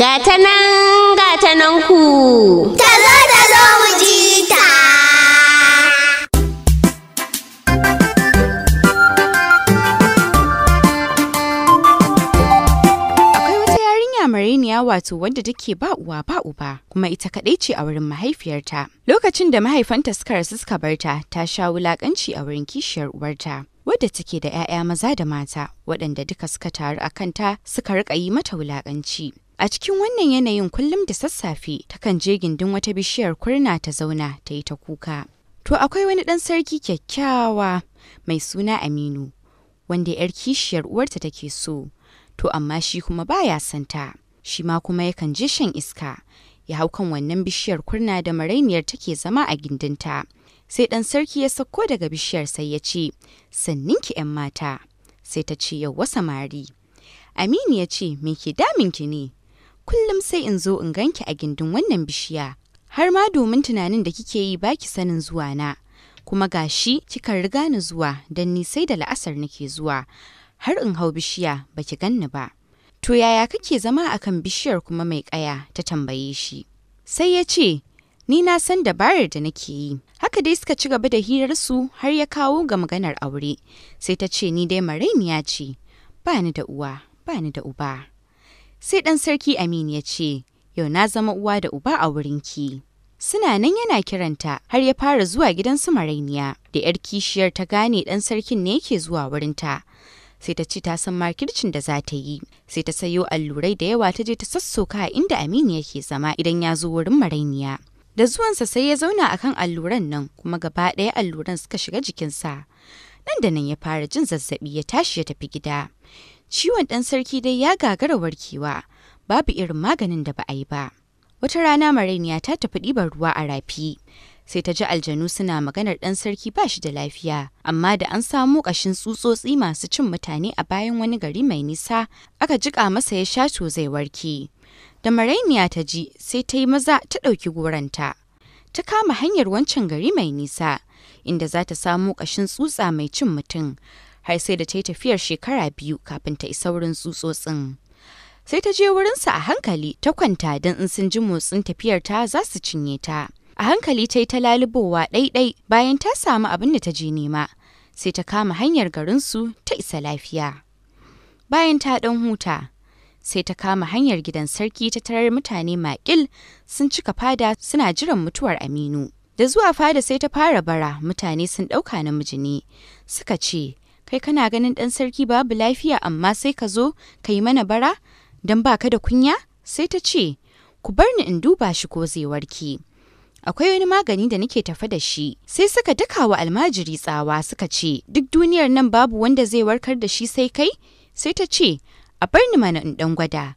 Gata nan, gata nan ku. Tazo tazo mu ji ta. Akwai wata yarinya marainiya wato wadda take ba uwa ba uba kuma ita kaɗai ce a wurin mahaifiyarta. Lokacin da mahaifanta suka rasu suka bar ta, ta sha wulakanci a wurin kishiyar uwarta. Wadda take da 'ya'ya maza da mata waɗanda duka suka taru a kanta suka riƙa yi mata wulakanci. A cikin wannan yanayin kullum da sassafe takan je gindin wata bishiyar kurna ta zauna ta yi ta kuka. To akwai wani ɗan sarki kyakkyawa mai suna Aminu wanda 'yar kishiyar uwarta take so. To amma shi kuma baya son ta. Shi ma kuma yakan je shan iska ya hau kan wannan bishiyar kurna da marainiyar take zama a gindinta. Sai ɗan sarki ya sauko daga bishiyar sai ya ce, "Sanninki 'yan mata." Sai ta ce, "Yauwa samari." Aminu ya ce, "Me ke daminki ne? Kullum sai in zo in ganki a gindin wannan bishiya. Har ma domin tunanin da kike yi baki sanin zuwa na. Kuma gashi kika riga ni zuwa don ni sai da la'asar nake zuwa. Har in hau bishiya baki ganni ba. To yaya kake zama akan bishiyar kuma mai ƙaya?" ta tambaye shi. Sai ya ce, "Ni na san dabarar da nake yi." Haka dai suka ci gaba da hirarsu har ya kawo ga maganar aure. Sai ta ce, "Ni dai marainiya ce, ba ni da uwa, ba ni da uba." Sai ɗan sarki Aminu ya ce, "Yau na zama uwa da uba a wurinki." Suna nan yana kiranta har ya fara zuwa gidan su marainiya. Da 'yar kishiyar ta gane ɗan sarkin ne yake zuwa wurinta. Sai ta ce ta san makircin da za ta yi. Sai ta sayo allurai da yawa ta je ta sassoka a inda Aminu yake zama idan ya zo wurin marainiya. Da zuwansa sai ya zauna akan alluran nan kuma gaba ɗaya alluran suka shiga jikinsa. Nan da nan ya fara jin zazzabi ya tashi ya tafi gida. Ciwon ɗan sarki dai ya gagara warkewa, babu irin maganin da ba a yi ba. Wata rana marainiya ta tafi ɗiban ruwa a rafi. Sai ta ji aljanu suna maganar ɗan sarki ba shi da lafiya, amma da an samo ƙashin tsutsotsi masu cin mutane a bayan wani gari mai nisa, aka jiƙa masa ya sha to zai warke. Da marainiya ta ji sai ta yi maza ta ɗauki goranta. Ta kama hanyar wancan gari mai nisa, inda za ta samo ƙashin tsutsa mai cin mutum, har sai da ta yi tafiyar shekara 2 kafin ta isa wurin tsutsotsin. Sai ta je wurinsa a hankali ta kwanta don in sun ji motsin tafiyar ta za su cinye ta. A hankali ta yi ta lalubowa ɗaiɗai bayan ta samu abin da ta je nema, sai ta kama hanyar garinsu ta isa lafiya. Bayan ta ɗan huta, sai ta kama hanyar gidan sarki ta tarar mutane maƙil sun cika fada suna jiran mutuwar Aminu. Da zuwa fada sai ta fara bara, mutane sun ɗauka namiji ne. Suka ce, "Kai kana ganin ɗan sarki babu lafiya amma sai ka zo ka yi mana bara don baka da kunya?" Sai ta ce, "Ku bar ni in duba shi ko zai warke. Akwai wani magani da nake tafe da shi." Sai suka daka wa almajiri tsawa suka ce, "Duk duniyar nan babu wanda zai warkar da shi sai kai?" Sai ta ce, "A bar ni mana in ɗan gwada."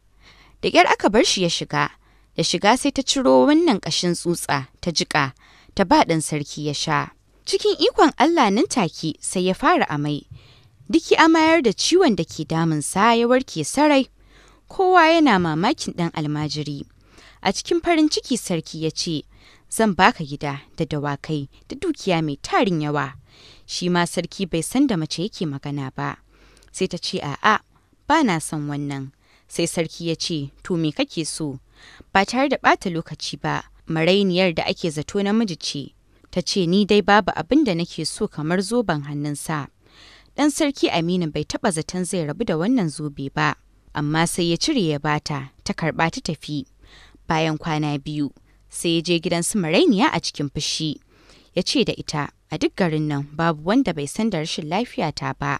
Da ƙyar aka bar shi ya shiga. Da shiga sai ta ciro wannan ƙashin tsutsa ta jiƙa ta ba ɗan sarki ya sha. Cikin ikon Allah nan take sai ya fara amai. Duk ya amayar da ciwon da ke damunsa ya warke sarai. Kowa yana mamakin ɗan almajiri. A cikin farin ciki sarki ya ce, "Zan baka gida da dawakai da dukiya mai tarin yawa." Shi ma sarki bai san da mace yake magana ba. Sai ta ce, "A'a, ba na son wannan." Sai sarki ya ce, "To me kake so?" Ba tare da ɓata lokaci ba, marainiyar da ake zato namiji ce, ta ce, "Ni dai babu abin da nake so kamar zoben hannunsa." Ɗan sarki Aminu bai taɓa zaton zai rabu da wannan zobe ba, amma sai ya cire ya bata, ta karɓa ta tafi. Bayan kwana 2, sai ya je gidan su marainiya a cikin fushi. Ya ce da ita, "A duk garin nan babu wanda bai san da rashin lafiyata ba,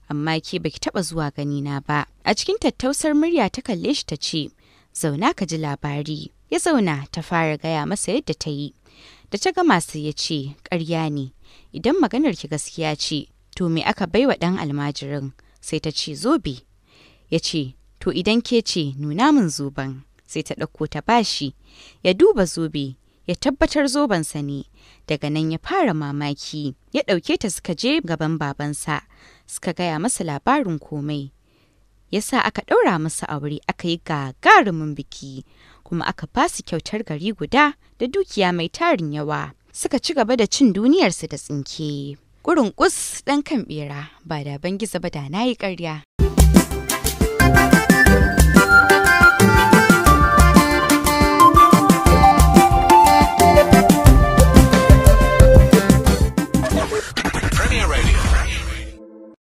amma ke baki taɓa zuwa ganina ba." A cikin tattausar murya ta kalle shi ta ce, "Zauna ka ji labari." Ya zauna ta fara gaya masa yadda ta yi. Da ta gama sai ya ce, "Ƙarya ne, idan maganar ki gaskiya ce, to me aka baiwa ɗan almajirin?" Sai ta ce, "Zobe." Ya ce, "To idan ke ce, nuna min zoben." Sai ta ɗauko ta bashi, ya duba zobe, ya tabbatar zobensa ne. Daga nan ya fara mamaki, ya ɗauke ta suka je gaban babansa, suka gaya masa labarin komai. Ya sa aka ɗaura masa aure aka yi gagarumin biki, kuma aka ba su kyautar gari guda da dukiya mai tarin yawa. Suka ci gaba da cin duniyarsu da tsinke. Ƙurunƙus ɗan kan ɓera, ba da ban gizo ba da na yi ƙarya.